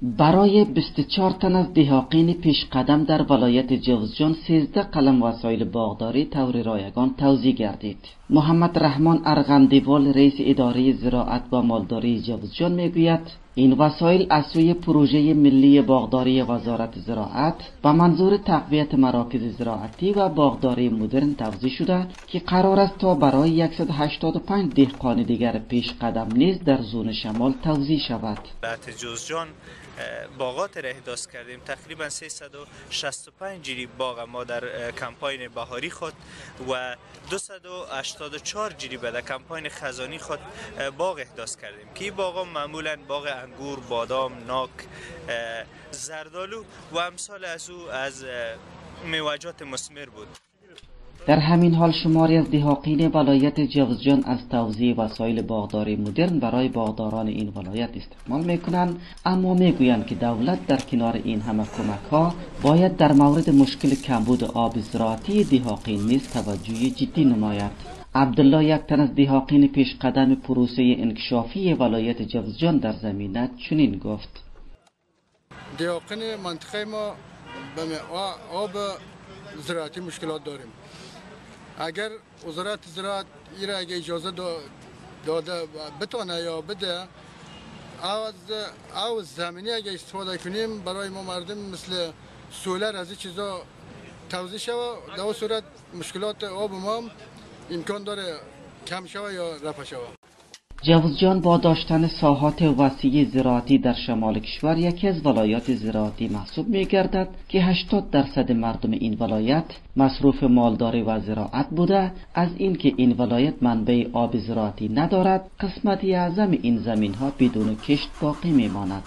برای 24 تن از دهاقین پیشقدم در ولایت جوزجان 13 قلم وسایل باغداری طور رایگان توزیع گردید. محمد رحمان ارغندیوال رئیس اداره زراعت و مالداری جوزجان میگوید این وسایل از سوی پروژه ملی باغداری وزارت زراعت به منظور تقویت مراکز زراعتی و باغداری مدرن توزیع شده که قرار است تا برای 185 دهقان دیگر پیش قدم نیز در زون شمال توزیع شود. جوزجان باغات را احداث کردیم، تقریبا 365 جریب باغ ما در کمپاین بهاری خود و 284 جریب در کمپاین خزانی خود باغ احداث کردیم که این باغ معمولا باغ انگور، بادام، ناک، زردآلو و امثال از او از میوه‌جات مثمر بود. در همین حال شماری از دهاقین ولایت جوزجان از توزیع وسایل باغداری مدرن برای باغداران این ولایت استقبال میکنند، اما میگویند که دولت در کنار این همه کمک ها باید در مورد مشکل کمبود آب زراعتی دهاقین نیز توجه جدی نماید. عبدالله یک تن از دهاقین پیش قدم پروسه انکشافی ولایت جوزجان در زمینه چنین گفت: دهاقین منطقه ما به آب زراعتی مشکلات داریم. اگر وزارت زراعت ایره اگه اجازه داده بتانه یا بده از زمینی اگه استفاده کنیم برای ما مردم مثل سولر از این چیزا توزیع شوه، در صورت مشکلات آب ما امکان داره کم شوه یا رفع شوه. جوزجان با داشتن ساحات وسیع زراعتی در شمال کشور یکی از ولایات زراعتی محسوب می‌گردد که 80% مردم این ولایت مصروف مالداری و زراعت بوده. از اینکه این ولایت منبع آب زراعتی ندارد، قسمتی اعظم این زمین‌ها بدون کشت باقی می‌ماند.